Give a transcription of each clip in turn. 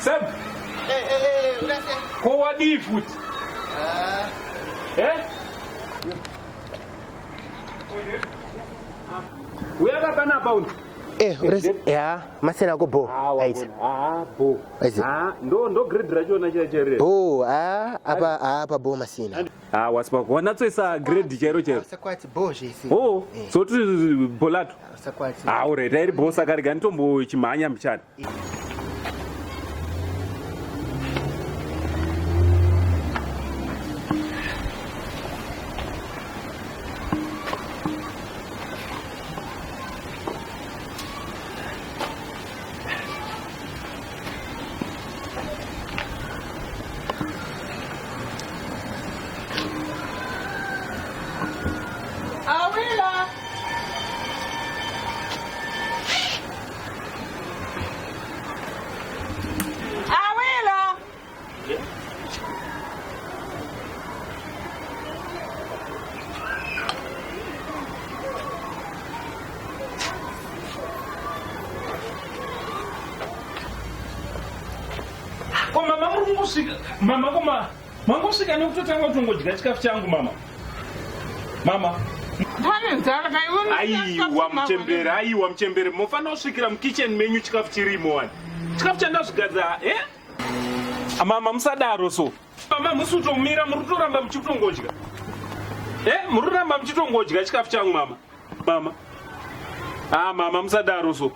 Sam. Eh, eh, eh, urase. Ko wadii futi? Ah. Eh? Uya kapanapa uno. Eh, urase. Ya, masena ko bo. Ah, Aita. Ah, bo. Aita. Ah, ndo ndo grade rachona chira chere. Bo, ah, apa apa bo masina. Ah, wasipa wanatsoisa grade chairo chairo. Sakwati bo zvese. Oh, Eh. so tiri bolato. Sakwati. Ah, alright, airi bo saka rega nditombochimhanya mbichana. Awila! Awila! Ko mama muri kungosvika mama koma mangosvika nekutotanga kutongodya chikafu changu mama. Mama. Pane nzara kaiwe Aiwa muchembere, aiwa muchembere, mofanira kusvikira mukitchen menyu chikafu chirimo wani. Chikafu chandazvigadzira, eh? Mama musadaro so. Mama musi kutomira muri kutoramba muchitongodya. Eh, muri kuramba muchitongodya chikafu changu mama. Mama. Ah mama musadaro so.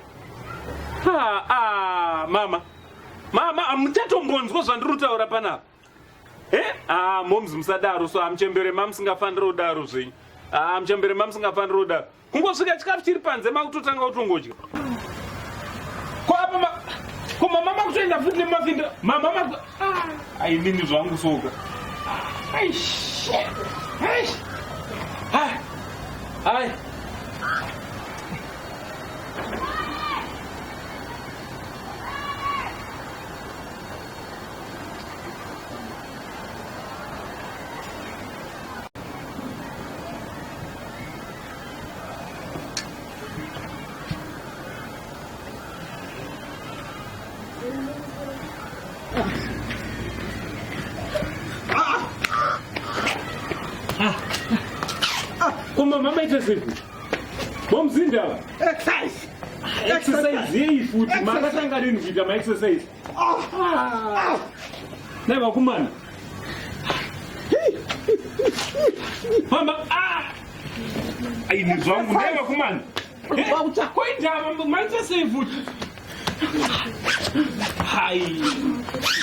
Ah ah mama. Mama hamuchatombonzwa zvandiri kutaura panapa. Eh? Ah moms musadaro so amuchembere mamusingafaniri kudaro zvenyu. Ah muchembere mamusingafaniri kudaro. Kungosvika chikafu chiri panze makutotanga kutongodya. Ko apa ma ko mama makutoenda futi nemafinda mama maku ah ainini zvangu soka. Aish. Aish. Ah. Ai. Ko mama maita sei futi? Momzinda. Exercise. Exercise yei futi? Makatanga rini kuita maexercise? Ah. Dai vakumana. Mama, ah! Aini zvangu dai vakumana. Koita maita sei futi? Hai.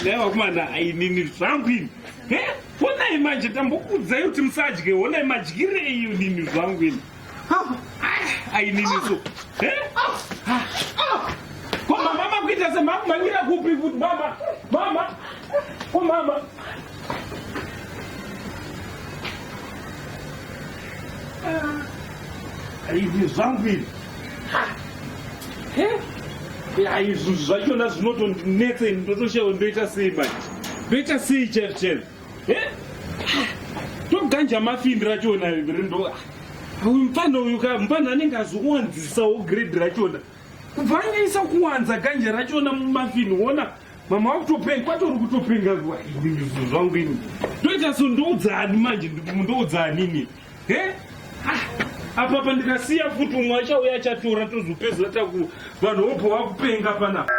Dai vakumana ainini zvangu ini. Eh? Honai manje tambokuudzai kuti musadye, honai madyirei nini zvangu ini. Ainini so. Eh? Ko mama makuita semakumhanyira kupi futi mama? Mama. Ko mama. Aini zvangu ini. Ai zvinhu zvachona zvinotondinetsa ini ndotoshawa ndoita sei manje. Ndoita sei chaizvo chaizvo. Eh? Toganja mafindi rachona ndo. Uyu mupfana uyu ka mupfana anenge azowanzisawo grade rachona. Kubva anyaisa kuwanza ganja rachona mumafini wona mama wakutopenga kwatori kutopenga zvinhu zvangu ini. Ndoita so ndoudzani manje ndoudzani ini. He? Ah, apa pa ndikasiya futi umwe achauya achatora tozopedzera taku vanhu vobva vakupenga panapa.